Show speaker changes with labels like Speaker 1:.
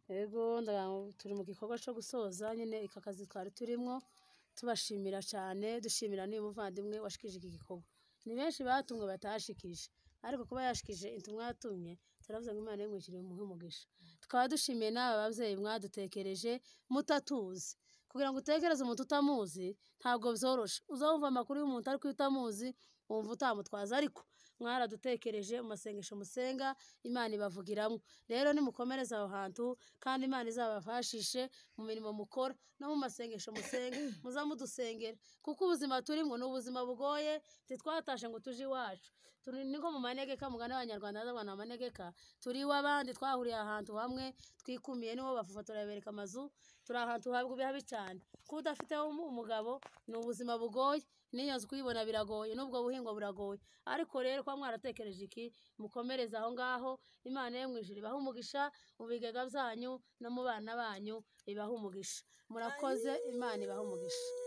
Speaker 1: Ego, turi mu gikorwa cyo gusoza nyine aka kazi twari turimo, tubashimira cyane, dushimira n'uyu muvandimwe washikije iki gikorwa. Ni benshi batumwe batashikije, ariko kuba yashikije intumwa yatumye, turavuze ngo Imana imwishyure imuhe umugisha. Tukaba dushimiye n'aba babyeyi mwadutekereje mutatuzi. Kugira ngo utekereze umuntu utamuzi ntabwo byoroshe. Uzumva amakuru y'umuntu ariko iyo utamuzi wumva utamutwaza, ariko mwaradutekereje mu masengesho musenga, Imana ibavugiramo. Rero nimukomereze aho hantu, kandi Imana izabafashishe mu mirimo mukora no mu masengesho musenga, muza mudusengera, kuko ubuzima turimo ni ubuzima bugoye. Ntitwatashe ngo tuje iwacu, turi niko mu manegeka, mugani w'Abanyarwanda bazabona amanegeka, turi iw'abandi, twahuriye ahantu hamwe twikumiye, nibo bafotora bereka amazu, turi ahantu habi cyane. Kuba udafite umugabo ni ubuzima bugoye, n'iyo nzu kuyibona biragoye, n'ubwo buhingo buragoye. Ariko rero kuba mwaratekereje iki, mukomereze aho ngaho, Imana yo mu ijuru ibahe umugisha mu bigega byanyu no mu bana banyu, ibahe umugisha. Murakoze, Imana ibahe umugisha.